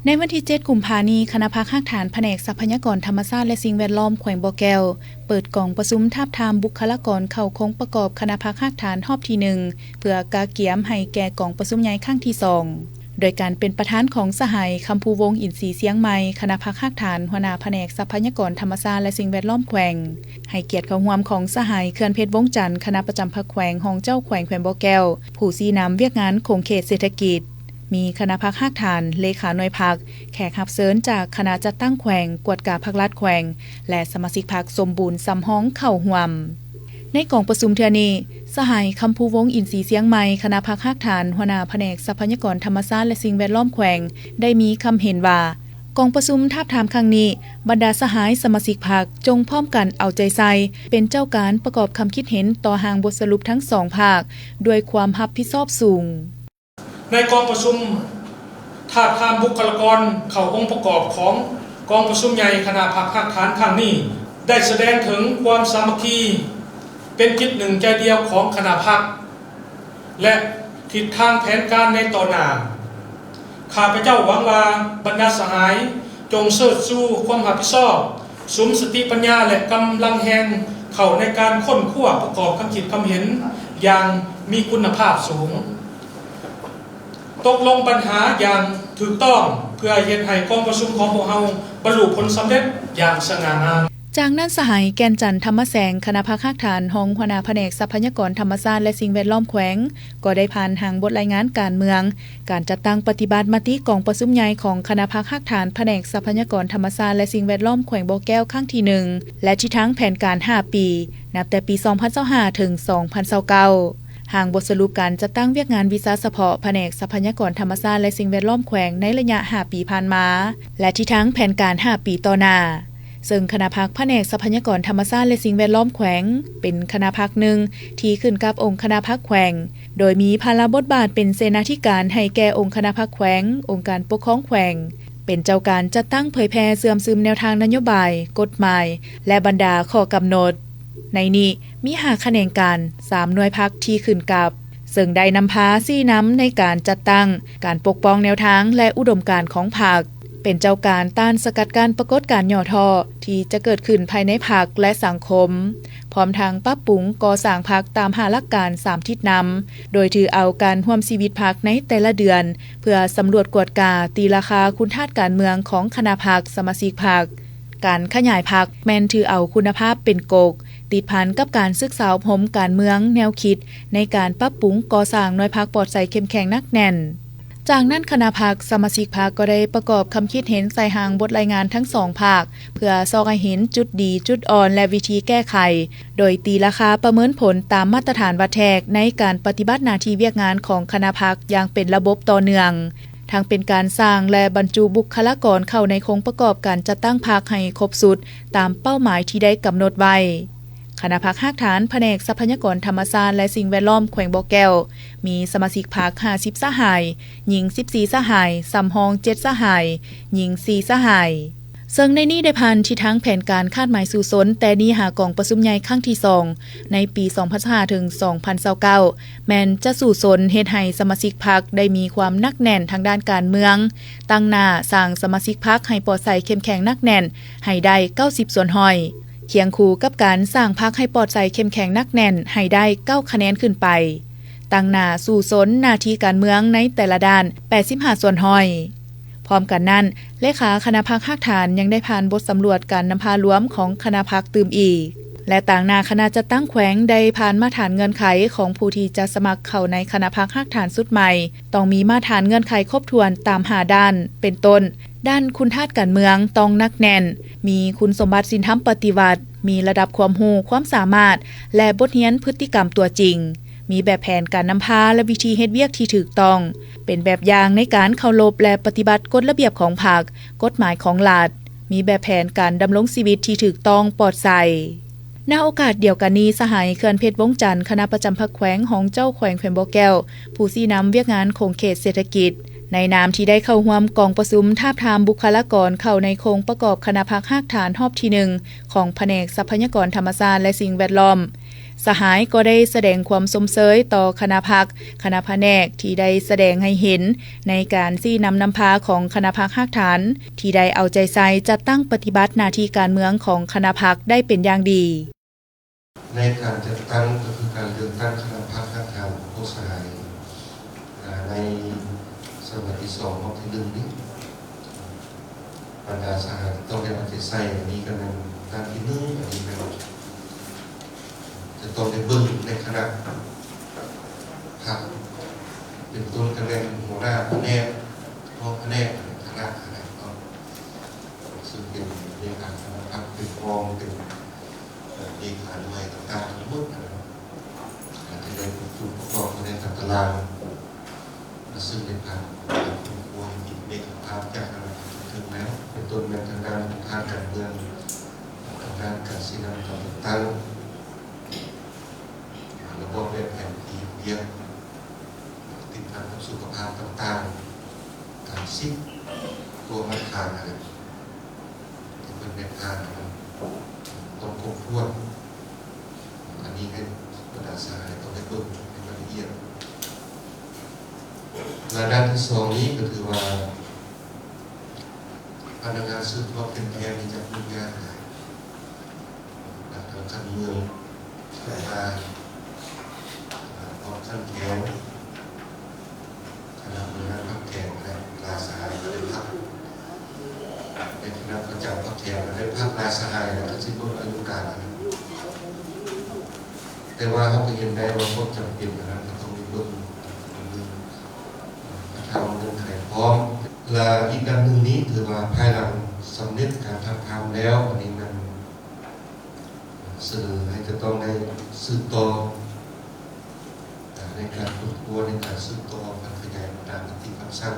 ໃນວັນທີເຈັດ ກຸມພານີ້, ຄະນະພັກຮາກຖານພະແນກຊັບພະຍາກອນທຳມະຊາດ ແລະ ສິ່ງແວດລ້ອມແຂວງບໍ່ແກ້ວ ເປີດກອງປະຊຸມທາບທາມບຸກຄະລາກອນເຂົ້າຄົງປະກອບຄະນະພັກຮາກຖານຮອບທີໜຶ່ງ ເພື່ອກະກຽມໃຫ້ແກ່ກອງປະຊຸມໃຫຍ່ຄັ້ງທີສອງ ໂດຍການເປັນປະທານຂອງສະຫາຍ ຄຳພູວົງ ອິນສີຊຽງໃໝ່ ຄະນະພັກຮາກຖານ ຫົວໜ້າພະແນກຊັບພະຍາກອນທຳມະຊາດ ແລະ ສິ່ງແວດລ້ອມແຂວງ, ໃຫ້ກຽດເຂົ້າຮ່ວມຂອງສະຫາຍ ເຂື່ອນເພັດ ວົງຈັນ ຄະນະປະຈຳພັກແຂວງ, ຮອງເຈົ້າແຂວງແຂວງບໍ່ແກ້ວ ຜູ້ຊີ້ນຳວຽກງານຂົງເຂດເສດຖະກິດ, ມີຄະນະພັກຮາກຖານ, ເລຂາໜ່ວຍພັກ, ແຂກຮັບເຊີນຈາກຄະນະຈັດຕັ້ງແຂວງ, ກວດກາພັກລັດແຂວງ ແລະ ສະມາຊິກພັກສົມບູນສຳຮອງເຂົ້າຮ່ວມ. ໃນກອງປະຊຸມເທື່ອນີ້, ສະຫາຍ ຄຳພູວົງ ອິນສີຊຽງໃໝ່ ຄະນະພັກຮາກຖານ ຫົວໜ້າພະແນກຊັບພະຍາກອນທຳມະຊາດ ແລະ ສິ່ງແວດລ້ອມແຂວງ ໄດ້ມີຄຳເຫັນວ່າ ກອງປະຊຸມທາບທາມຄັ້ງນີ້, ບັນດາສະຫາຍສະມາຊິກພັກຈົ່ງພ້ອມກັນເອົາໃຈໃສ່ ເປັນເຈົ້າການປະກອບຄຳຄິດເຫັນຕໍ່ຮ່າງບົດສະຫຼຸບທັງສອງພາກ ດ້ວຍຄວາມຮັບຜິດຊອບສູງ. ໃນກອງປະຊຸມທາບທາມບຸກຄະລາກອນເຂົ້າອົງປະກອບຂອງກອງປະຊຸມໃຫຍ່ຄະນະພັກຮາກຖານຄັ້ງນີ້ ໄດ້ສະແດງເຖິງຄວາມສາມັກຄີ ເປັນຈິດໜຶ່ງໃຈດຽວຂອງຄະນະພັກ ແລະ ທິດທາງແຜນການໃນຕໍ່ໜ້າ. ຂ້າພະເຈົ້າຫວັງວ່າບັນດາສະຫາຍຈົ່ງເຊີດຊູຄວາມຮັບຜິດຊອບ, ສຸມສະຕິປັນຍາ ແລະ ກຳລັງແຮງເຂົ້າໃນການຄົ້ນຄວ້າປະກອບຄຳຄິດຄຳເຫັນຢ່າງມີຄຸນນະພາບສູງ, ຕົກລົງບັນຫາຢ່າງຖືກຕ້ອງ ເພື່ອເຮັດໃຫ້ກອງປະຊຸມຂອງພວກເຮົາບັນລຸຜົນສຳເລັດຢ່າງສະຫງ່າງາມ. ຈາກນັ້ນ, ສະຫາຍ ແກ່ນຈັນ ທຳມະແສງ ຄະນະພັກຮາກຖານ ຮອງຫົວໜ້າພະແນກຊັບພະຍາກອນທຳມະຊາດ ແລະ ສິ່ງແວດລ້ອມແຂວງ ກໍໄດ້ຜ່ານຮ່າງບົດລາຍງານການເມືອງ, ການຈັດຕັ້ງປະຕິບັດມະຕິກອງປະຊຸມໃຫຍ່ຂອງຄະນະພັກຮາກຖານພະແນກຊັບພະຍາກອນທຳມະຊາດ ແລະ ສິ່ງແວດລ້ອມແຂວງບໍ່ແກ້ວຄັ້ງທີໜຶ່ງ ແລະ ທິດທາງແຜນການຫ້າປີ ນັບແຕ່ປີສອງພັນຊາວຫ້າ ເຖິງ ສອງພັນຊາວເກົ້າ, ຮ່າງບົດສະຫຼຸບການຈັດຕັ້ງວຽກງານວິຊາສະເພາະພະແນກຊັບພະຍາກອນທຳມະຊາດ ແລະ ສິ່ງແວດລ້ອມແຂວງໃນໄລຍະຫ້າປີຜ່ານມາ ແລະ ທິດທາງແຜນການຫ້າປີຕໍ່ໜ້າ. ເຊິ່ງຄະນະພັກພະແນກຊັບພະຍາກອນທຳມະຊາດ ແລະ ສິ່ງແວດລ້ອມແຂວງ ເປັນຄະນະພັກໜຶ່ງທີ່ຂຶ້ນກັບອົງຄະນະພັກແຂວງ, ໂດຍມີພາລະບົດບາດເປັນເສນາທິການໃຫ້ແກ່ອົງຄະນະພັກແຂວງ, ອົງການປົກຄອງແຂວງ, ເປັນເຈົ້າການຈັດຕັ້ງເຜີຍແຜ່ເຊື່ອມຊຶມແນວທາງນະໂຍບາຍ, ກົດໝາຍ ແລະ ບັນດາຂໍ້ກຳນົດ. ໃນນີ້ມີຫ້າຂະແໜງການ, ສາມໜ່ວຍພັກທີ່ຂຶ້ນກັບ, ເຊິ່ງໄດ້ນຳພາຊີ້ນຳໃນການຈັດຕັ້ງ, ການປົກປ້ອງແນວທາງ ແລະ ອຸດົມການຂອງພັກ, ເປັນເຈົ້າການຕ້ານສະກັດກັ້ນປາກົດການຫຍໍ້ທໍ້ທີ່ຈະເກີດຂຶ້ນພາຍໃນພັກ ແລະ ສັງຄົມ, ພ້ອມທັງປັບປຸງກໍ່ສ້າງພັກຕາມຫ້າຫຼັກການສາມທິດນຳ, ໂດຍຖືເອົາການຮ່ວມຊີວິດພັກໃນແຕ່ລະເດືອນ ເພື່ອສຳຫຼວດກວດກາ, ຕີລາຄາຄຸນທາດການເມືອງຂອງຄະນະພັກ, ສະມາຊິກພັກ. ການຂະຫຍາຍພັກແມ່ນຖືເອົາຄຸນນະພາບເປັນກົກ, ຕິດພັນກັບການສຶກສາອົບຮົມການເມືອງ, ແນວຄິດໃນການປັບປຸງກໍ່ສ້າງໜ່ວຍພັກປອດໃສເຂັ້ມແຂງໜັກແໜ້ນ. ຈາກນັ້ນຄະນະພັກ, ສະມາຊິກພັກກໍໄດ້ປະກອບຄຳຄິດເຫັນໃສ່ຮ່າງບົດລາຍງານທັງສອງພາກ ເພື່ອຊອກໃຫ້ເຫັນຈຸດດີ, ຈຸດອ່ອນ ແລະ ວິທີແກ້ໄຂ, ໂດຍຕີລາຄາປະເມີນຜົນຕາມມາດຕະຖານວັດແທກໃນການປະຕິບັດໜ້າທີ່ວຽກງານຂອງຄະນະພັກຢ່າງເປັນລະບົບຕໍ່ເນື່ອງ. ທັງເປັນການສ້າງ ແລະ ບັນຈຸບຸກຄະລາກອນເຂົ້າໃນໂຄງປະກອບການຈັດຕັ້ງພັກໃຫ້ຄົບຊຸດຕາມເປົ້າໝາຍທີ່ໄດ້ກຳນົດໄວ້. ຄະນະພັກຮາກຖານພະແນກຊັບພະຍາກອນທຳມະຊາດ ແລະ ສິ່ງແວດລ້ອມແຂວງບໍ່ແກ້ວ ມີສະມາຊິກພັກຫ້າສິບສະຫາຍ, ຍິງສິບສີ່ສະຫາຍ, ສຳຮອງເຈັດສະຫາຍ, ຍິງສີ່ສະຫາຍ. ເຊິ່ງໃນນີ້ໄດ້ຜ່ານທິດທາງແຜນການຄາດໝາຍສູ້ຊົນແຕ່ນີ້ຫາກອງປະຊຸມໃຫຍ່ຄັ້ງທີສອງ ໃນປີສອງພັນຊາວຫ້າ ເຖິງ ສອງພັນຊາວເກົ້າ ແມ່ນຈະສູ້ຊົນເຮັດໃຫ້ສະມາຊິກພັກໄດ້ມີຄວາມໜັກແໜ້ນທາງດ້ານການເມືອງ, ຕັ້ງໜ້າສ້າງສະມາຊິກພັກໃຫ້ປອດໃສເຂັ້ມແຂງໜັກແໜ້ນໃຫ້ໄດ້ເກົ້າສິບສ່ວນຮ້ອຍ, ຄຽງຄູ່ກັບການສ້າງພັກໃຫ້ປອດໃສເຂັ້ມແຂງໜັກແໜ້ນໃຫ້ໄດ້ເກົ້າຄະແນນຂຶ້ນໄປ, ຕັ້ງໜ້າສູ້ຊົນໜ້າທີ່ການເມືອງໃນແຕ່ລະດ້ານແປດສິບຫ້າສ່ວນຮ້ອຍ. ພ້ອມກັນນັ້ນ, ເລຂາຄະນະພັກຮາກຖານຍັງໄດ້ຜ່ານບົດສຳຫຼວດການນຳພາລວມຂອງຄະນະພັກຕື່ມອີກ ແລະ ຕາງໜ້າຄະນະຈັດຕັ້ງແຂວງໄດ້ຜ່ານມາດຖານເງື່ອນໄຂຂອງຜູ້ທີ່ຈະສະໝັກເຂົ້າໃນຄະນະພັກຮາກຖານຊຸດໃໝ່ ຕ້ອງມີມາດຖານເງື່ອນໄຂຄົບຖ້ວນຕາມຫ້າດ້ານ ເປັນຕົ້ນ, ດ້ານຄຸນທາດການເມືອງຕ້ອງໜັກແໜ້ນ, ມີຄຸນສົມບັດສິນທຳປະຕິວັດ, ມີລະດັບຄວາມຮູ້ຄວາມສາມາດ ແລະ ບົດຮຽນພຶດຕິກຳຕົວຈິງ. ມີແບບແຜນການນຳພາ ແລະ ວິທີເຮັດວຽກທີ່ຖືກຕ້ອງ, ເປັນແບບຢ່າງໃນການເຄົາລົບ ແລະ ປະຕິບັດກົດລະບຽບຂອງພັກ, ກົດໝາຍຂອງລັດ, ມີແບບແຜນການດຳລົງຊີວິດທີ່ຖືກຕ້ອງ, ປອດໃສ. ນະໂອກາດດຽວກັນນີ້, ສະຫາຍ ເຂື່ອນເພັດ ວົງຈັນ ຄະນະປະຈຳພັກແຂວງ, ຮອງເຈົ້າແຂວງແຂວງບໍ່ແກ້ວ, ຜູ້ຊີ້ນຳວຽກງານຂົງເຂດເສດຖະກິດ, ໃນນາມທີ່ໄດ້ເຂົ້າຮ່ວມກອງປະຊຸມທາບທາມບຸກຄະລາກອນເຂົ້າໃນໂຄງປະກອບຄະນະພັກຮາກຖານຮອບທີໜຶ່ງ ຂອງພະແນກຊັບພະຍາກອນທຳມະຊາດ ແລະ ສິ່ງແວດລ້ອມ, ສະຫາຍກໍໄດ້ສະແດງຄວາມຊົມເຊີຍຕໍ່ຄະນະພັກ, ຄະນະພະແນກທີ່ໄດ້ສະແດງໃຫ້ເຫັນໃນການຊີ້ນຳນຳພາຂອງຄະນະພັກຮາກຖານ ທີ່ໄດ້ເອົາໃຈໃສ່ຈັດຕັ້ງປະຕິບັດໜ້າທີ່ການເມືອງຂອງຄະນະພັກໄດ້ເປັນຢ່າງດີ. ໃນການຈັດຕັ້ງ ກໍຄືການເລືອກຕັ້ງຄະນະພັກຮາກຖານຂອງພວກສະຫາຍ ອາ ໃນສະໄໝທີສອງ ຮອບທີໜຶ່ງນີ້ ບັນດາສະຫາຍຕ້ອງໄດ້ເອົາໃຈໃສ່ ອັນນີ້ກໍແມ່ນດ້ານທີໜຶ່ງ ອັນນີ້ແມ່ນຈະຕ້ອງໄດ້ເບິ່ງໃນຄະນະພັກ ເປັນຕົ້ນກໍແມ່ນຫົວໜ້າພະແນກ, ຮອງພະແນກ, ຄະນະອະໄລເນາະ ຊຶ່ງເປັນເລຂາຄະນະພັກ ເປັນຮອງ ເປັນ ເອີ ເລຂາໜ່ວຍຕ່າງໆທັງໝົດນະ ອາດຈະໄດ້ປະກອບຢູ່ໃນຕາຕະລາງ ຊຶ່ງໄດ້ຜ່ານການຄົ້ນຄວ້າເອກະພາບຈາກອານາຈັກສະເຖິງແລ້ວ ເປັນຕົ້ນແມ່ນທາງດ້ານທາງການເມືອງ, ທາງດ້ານການຊີ້ນຳການຈັດຕັ້ງ, ລະບອບແບບແຜນທີ່ວຽກ, ຕິດພັນກັບສຸຂະພາບຕ່າງໆ, ການສິດຕົວມາດຕະຖານ ທີ່ເພິ່ນໄດ້ຜ່ານນັ້ນຕ້ອງຄົບຖ້ວນ. ອັນນີ້ໃຫ້ບັນດາສະຫາຍຕ້ອງໄດ້ເບິ່ງໃຫ້ລະອຽດ. ລະດ້ານທີສອງນີ້ກໍຖືວ່າ ພະນັກງານສືບທອດແຄມແຄງນີ້ຈະຫຍຸ້ງຍາກຫຼາຍ. ນັກທາງການເມືອງ ເວລາ ອາ ອອກຂັ້ນແຖວ ຄະນະບໍລິຫານພັກແຂກ ແລະ ລາຊະຫາຍກໍໄດ້ພັກ ໃນຄະນະປະຈຳພັກແຂກກໍໄດ້ພັກ ລາຊະຫາຍກໍຊິໝົດອາຍຸການ. ແຕ່ວ່າເຮົາກໍເຫັນໄດ້ວ່າຄວາມຈຳເປັນອັນນັ້ນກໍຕ້ອງໄດ້ເບິ່ງ ເບິ່ງເອົາເງື່ອນໄຂພ້ອມ. ແລະ ອີກດ້ານໜຶ່ງນີ້ ຖືວ່າພາຍຫຼັງສຳເລັດການທາບທາມແລ້ວ ອັນນີ້ແມ່ນ ສະເໜີໃຫ້ຈະຕ້ອງໄດ້ສືບຕໍ່ ໃນການຄົ້ນຄວ້າ ໃນການສືບຕໍ່ພັດຂະຫຍາຍບັນດາມະຕິຄຳສັ່ງ